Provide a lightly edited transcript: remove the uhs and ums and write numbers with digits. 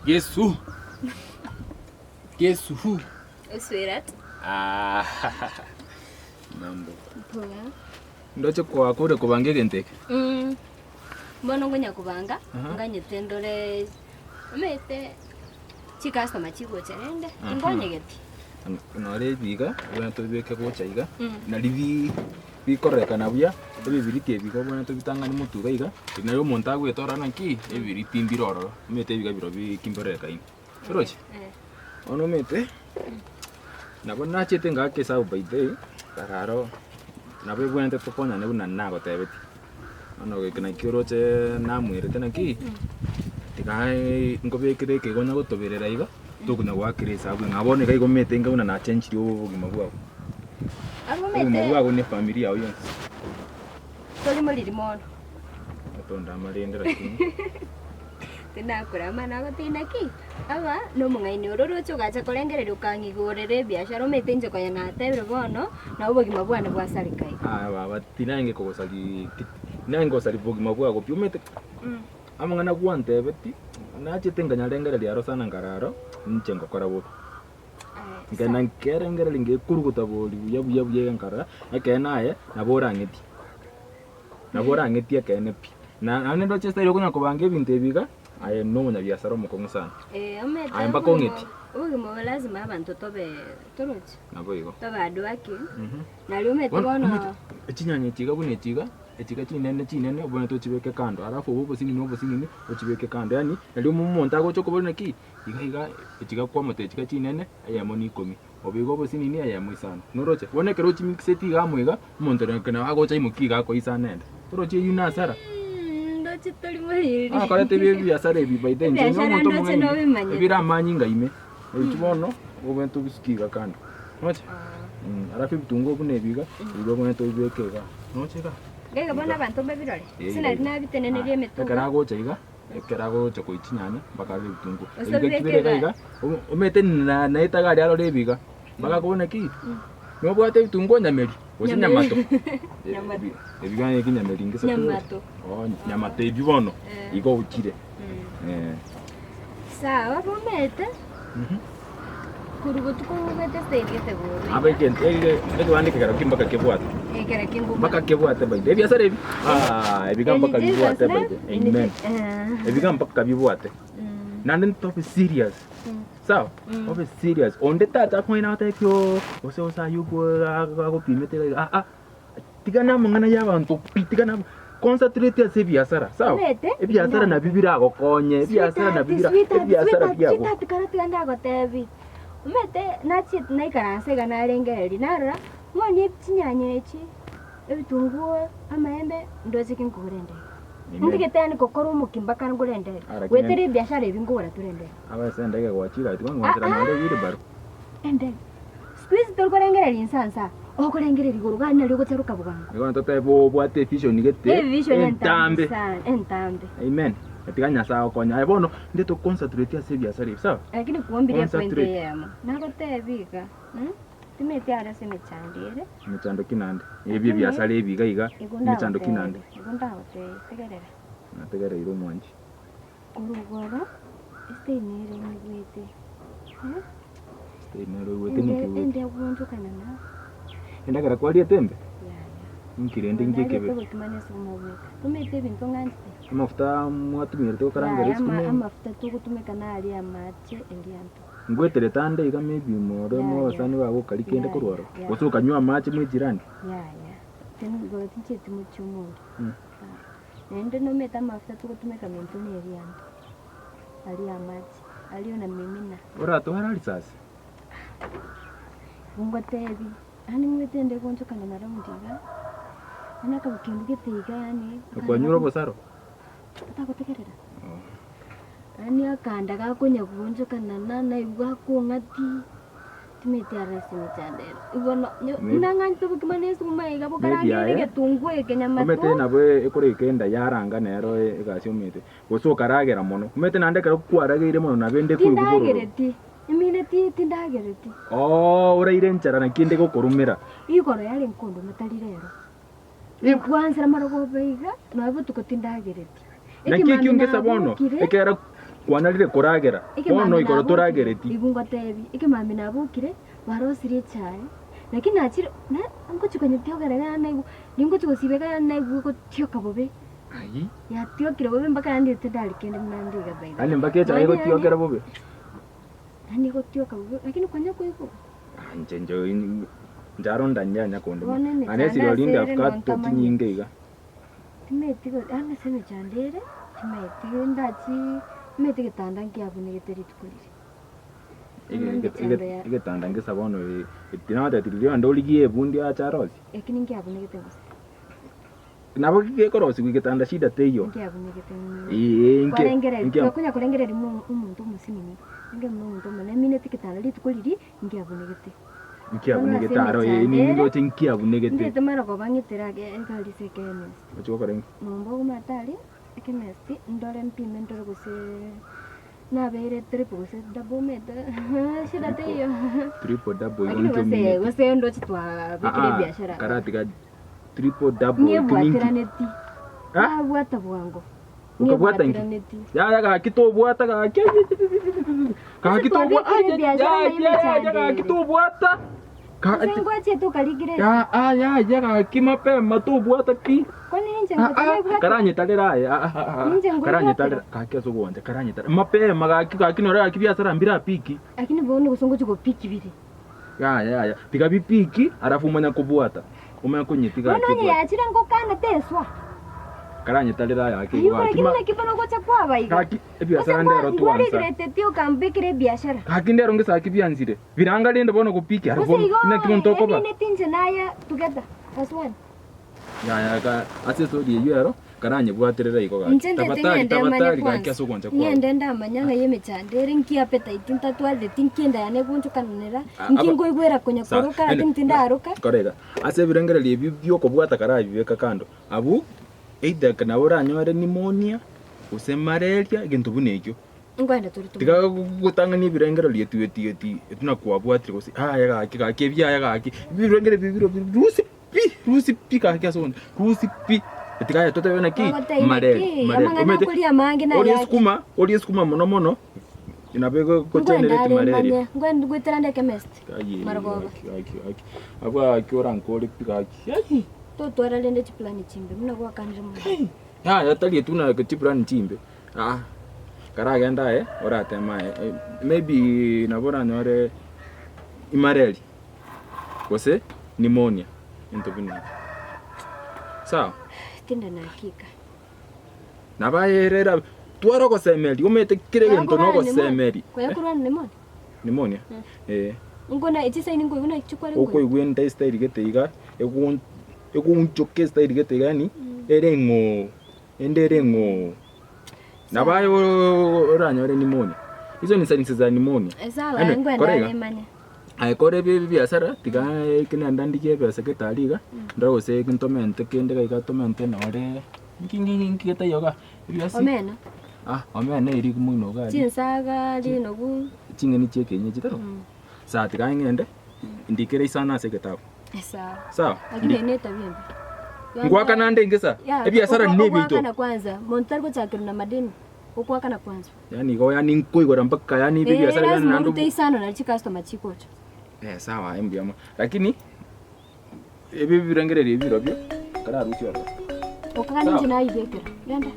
Gesu. Gesuhu. Sweetheart. Ah. Mambo. Poa. Ndoche kwakure kobanga egento eke. Mm. Bono ngonya kobanga, nganyete ndore omanyete chicustomer chigocha rende, tinkonyegeti. Nore ebi iga, obwenerete obibeke gocha iga, nari bi bikororekana buya, ebibiriti ebi iga obwenerete obitang'ani motwe iga iga, erio nario omonto agoeta orore naki, ebibiriti mbire ororo, omanyete ebiga birobio ki mbirorekane. Oroche? Bono omanyete, nabo nachete ngaaka esabu by the way, kararo nabo ebwenerete tokonyane buna nagotebetie. Bono eke nakio oroche namoirete naki, tiga nkobekere eke igo onya gotoberera iga, tokonya goakera esabu ng'a bono iga igo omanyete inga buna nachenchirie obogima bwao. Obogima bwao na efamiri yao yonsi. Tori moriri mono. Otondama rende lakini. Tinakorama nagotebia naki, aba nomong'aini ore oroche ogacha korengereria okang'igorera ebiashara omanyete inche konya natebire bono, na obogima bwane bwasareka iga. Aya baba tinarenge kogosari ti tinarenge kogosari bogima bwago pi omanyete amang'ana gwantebeti nachete nkanyarengereria aro sana nkarara aro inche ngokora bobe. Nkagenda nkerengereria ngekoruguta bori buya buya buya iga nkarora ekeene aye nabo orang'etie. Nabo orang'etie ekeene pi. Na naende ndoche estyle okonya kobanga ebinto ebi iga, aye na omonyabiasara omokong'u sana. Eh, omanyete Aye mpaka ong'etie. obogima obo lazima abanto tobe toroche, Naboigo. tobe hardworking, nario omanyete Bono bono omanyete chinyanya echi iga buna echi iga, echi iga chinene chinene obwenerete ochibeke kando, alafu obe obosinini obosinini ochibeke kando yaani nario omonto agocha okoboria naki, iga iga echi iga kwamotebia echi iga chinene eyemo na ikomi. Obo igo obosinini eyemo isano. Noroche? Bono ekero ochimixeti iga amo iga, omonto oria nabo agocha aimokie iga akoe isano ende. Torochi eyio na hasara? Ndoche tori moriri. Akorete ebi ebiasara ebi by the way, inche Ebiasara nomonto ndoche omong'aini, nobimanyete. ebire amanyinga ime. Ebi bono, obwenerete obisuke iga kando. Noche? Alafu ebitunguo buna ebi iga, ebi obwenerete obibeke igaa. Noche igaa? Iga bono abanto mbabirore, Eh, gose nari iga. nabiteneneria emetugo. Ekero agocha iga, Ekero agocha koiyia chinyanya mpaka arore ebitunguo. Gose Ebiga obeke kibere iga iga. iga, omanyete na naete iga aria arore ebiga, mpaka akobuna ki, nobwate ebitunguo nyameri, gose Nyameri. nyamato. Nyamato. Ebiga eki nyameri ngese toroche. Nyamato. Oh, nyamato ebio bono, Eh. igo ochire. Eh. Sawa bomete. Korwa botuko ng'umete ase erieta bobe. Aba egento ege- ekebande ekegera ki mpaka kebwate. Ekero kenguma. Mpaka kebwate by the ebiasara ebi ah ebiga mpaka In Jesus bibwate by the name, in amen. Je- eh. Ebiga mpaka bibwate. Mm. Naende ntobe serious. Sawa? Obe serious. Onde tacha kong'aina agotebie oo gose gose aywo agopimete iga iga ah ah. Tiga namang'ana y'abanto pi, tiga na concentrate ase ebiasara, sawa? Omanyete? Ebiasara nabio biragokonye, ebiasara nabio bira ebiasara biago. Sweetheart, kare tiga ndagotebi. Omanyete nachiete naikaransa iga narengereria, narora, ng'onie chinyanya echi, ebitunguo, amaembe, ndoche ki nkogora endege. Amen. Ntigete yaani gokora omokia mpaka ngore endege. Ara Goetera kende- ebiashara ebi nkogora tore endege. Aba ase endege gwachire aye tiga ngwanchera nonye wheelbarrow. Endege. Siku hizi tori insa nsa, okorengereria igoro gani nario ogocharoka bwango. Nigo totebe obwate evision gete Evision entambe entambe. sana, entambe. Amen. Tiga Nyasae agokonye. Aye bono nde to concentrate ase ebiasara ebi sawa? Lakini kuombirie point Concentrate. eyemo, nagotebi iga, mm, timeti are ase emechando ere. Emechando ki naende? Ebi ebiasara ebi iga iga, Igo emechando ki naende? ndagotebi, igo ndagotebi, tegerera. Nategereire omwanchi. Korwa igoro, esiteni nere nyigwete, eh. Esiteni nere oigwete ninki oigwete? Ende goonchokana na. Endagera kwariete embe? Yaya. Inki rende inki Nariete ekebe? obokima na esukuma bweka. Tomanyete ebinto ng'anchete? Amafuta mwatumiire togokarangera Yaya esukuma ama eye? amafuta togotumeka naria amache erianto. Ngweterete ande iga maybe more Yaya. abasani bago okaria kende korwa ororo? Yaya. Gose okanywa amache mwa echirani? Yaya. Tindi igoro tinchieti mochie omonto. Mm. Naende nomete amafuta togotumeka minto nerianto, aria amache, aria onamimina. Oratware risasi? Ngotebi, yaani ng'wete ende gonchokana na round iga, yaani akabokendu gete iga yaani. Okwanyure obosaro? Otagotegerera? Yaani akanda gakonya goonchokana na naigwa akong'ati. Timeti are ase emechando ere. Igo no- nyo- Maybe- buna ng'anchete obokima na esukuma iga Maybe bokarangeire aye, egetunguo eke nyamato. Omanyete nabo ekoreka enda yaranga nero egasi omanyete, gose okaragera mono. Omanyete naende ekero kwarageire mono nabo ende ekoigwa bororo. Tindagereti, emineti tindagereti. Oo oraire enchara naki ende egokoromera. Igoro yare nkondoma tari rero. Nkwansera marogoba iga, nonya botuko tindagereti. Naki ekio ngesa bono, ekero. Kwanarire koragera, bono igoro toragereti. Igo ngotebi, ekemambia nabokire, barosirie echae, naki nachire na ngochia konyetiokera iga naigwa, ningochia gosiba iga naigwa egotioka bobe. Ayii. Yatiokire bobe mpaka yaani tindari kende buna nde iga by the way. Yaani mpaka echae egotiokera bobe? Yaani egotioka bobe, lakini kwanya koigwa. Ah, inche inche inche aro ndanyanya konde Bono mono. emechando Ane esirori inde ase ere avocado nontamanyeti. chinyinge iga. Timeti go yaani ase emechando ere, timeti ndachi timeti getanda nkiabunegete rituko riria. Emechando ya Egetanda ngesa bono tinatebeti riria onde origie ebundi ache arosie. Lakini nkiabunegete gose. Nabo gekorosigwa egetanda shida teiyo. Nkiabunegete Ee inke Kwarengereria, inke tokonya korengereria buna omonto omosinini, renge buna omonto omonene, mineti egetanda rituko riria nkiabunegete. Nkiabunegete aro ee nindoche nkiabunegete. Ndete mara koba ng'etere ake egari ase ekemist. Ochia gokora inki? Nyomba omanyete aria ekemist ndore mpime ndore gose nabeire triple gose double omanyete shida teiyo. Triple double igo Lakini nkio gose omineti. gose ndoche twabekire ebiashara. Karatiga triple double ekio ninki? Ng'ebwatiraneti, Ah? nabwata bwango. Okabwata inki? Ng'ebwatiraneti. Yaya gaki tobwata gaki gaki tobwata Twabekire ebiashara yaya naye emechando gaki ere. tobwata Gose ngwachete okarigire Ya yaya gaki mapema tobwata pi. Kwani ninche Ah, ngocha ah, naibwate? karanyetarera aye ah, ah, ah, Ninche nkoibwatera. karanyetarera gaki ase ogwancha karanyetarera mapema gaki gaki nore gaki biasara mbire apiki. Lakini bono gose ngochi gopiki bire. Yaya yaya tiga bipiki alafu omanye kobwata omanye konyetiga Bono ake onye bwate. yachire ngokana teswa. Karanyetarera aye ake Ayio igo gaki lakini ma naki bono gocha kwaba iga. gaki ebiasara ndero twansa. Gwaregreteti okambekera ebiashara. Gaki ndero ngesaki bianzire biranga rende bono gopiki aro Gose bono igo naki monto okoba. emineti inche naye together as one. Yaya ga ase estori eyio ero karanyebwaterere igo gaki. Inche ntete Tabatari ng'ende manye tabatari gaki kwanza. ase ogwancha kwao. Ng'ende ndamanya ng'a emechando ere nki appetite ntatwareti nki enda yane egonchokananera, Ah, nki aba- nkoigwera konya Sa- koroka ene- lakini tindaroka. Kora iga, ase ebirengererio ebi biokobwata karabibeka kando, abwo either nabo oranyore pneumonia, gose malaria, egento buna ekio. Nkoenda tore Tiga tomanye. gotang'ania ebirengererio eti eti eti eti nakwabwatire gose aye gaki gaki ebiaye gaki, ebirengererio ebi biro rusia pi, rusia pi gaki ase onde, rusia pi, tiga aye totebe naki, Bagotebia malaria, naki, malaria. amang'ana Omanyete, akoria amange naye orie aki. sukuma, orie sukuma mono mono, nabo Nkoenda egogenerate are malaria. manye, nkoenda goetera nde chemist, Aye, marogoba. gaki gaki gaki, abwo gaki orankore pi gaki, aye. Totwara rende chiplani chimbe buna gwakanire mono. Yaya tari etwe na chiplani chimbe, aa, karagende aye orateme aye, maybe nabo oranyore imareri gose pneumonia ebinto buna ebio, sawa? Tinde na hakika. Nabo aye ere erabe, twara ogosemeria omanyete kera egento na ogosemeria. Konya korwa pneumonia? Pneumonia? Eh. Nkona echisaini nkoigwa naki chikware nkoigwa. Okoigwa enda estyle gete iga, egon egoonchoka estyle gete iga yaani ere ng'oo, ende ere ng'oo. Nabo aye oranyore pneumonia. Hizo ni signs za pneumonia. Sawa Anyway, ngwenda kora iga. aremanye. Aye kore ebi ebiasara tiga eke nenda ndigie ebesa gete aria iga, ndore gose ntomente kende iga iga tomente nore nki nki nki getaiyo igaa, ebiasi. Omena. Ah omena eria moino iga aria. Chinsaga, rinogu. Ching'eni chia ekienyeji tari? Sawa tiga ng'ende ndikere isano ase egetabu. Sawa. Sawa? Lakini eye netabia embe. Ngoakana nde inge sa? Ya, Ebiasara nebiaito. Ogoakana kwanza, monto tari gochakerwa na madeni, ogoakana kwanza. Yaani igo yaani nkoigora mpaka yaani Eh, ebiasara biane lazima naende orute isano nari chicustomer chigocha. Eh sawa aye mbuya mono. Lakini ebi ebirengererio ebi birobio kararusie ororo. Okagania inche naibekera. Genda.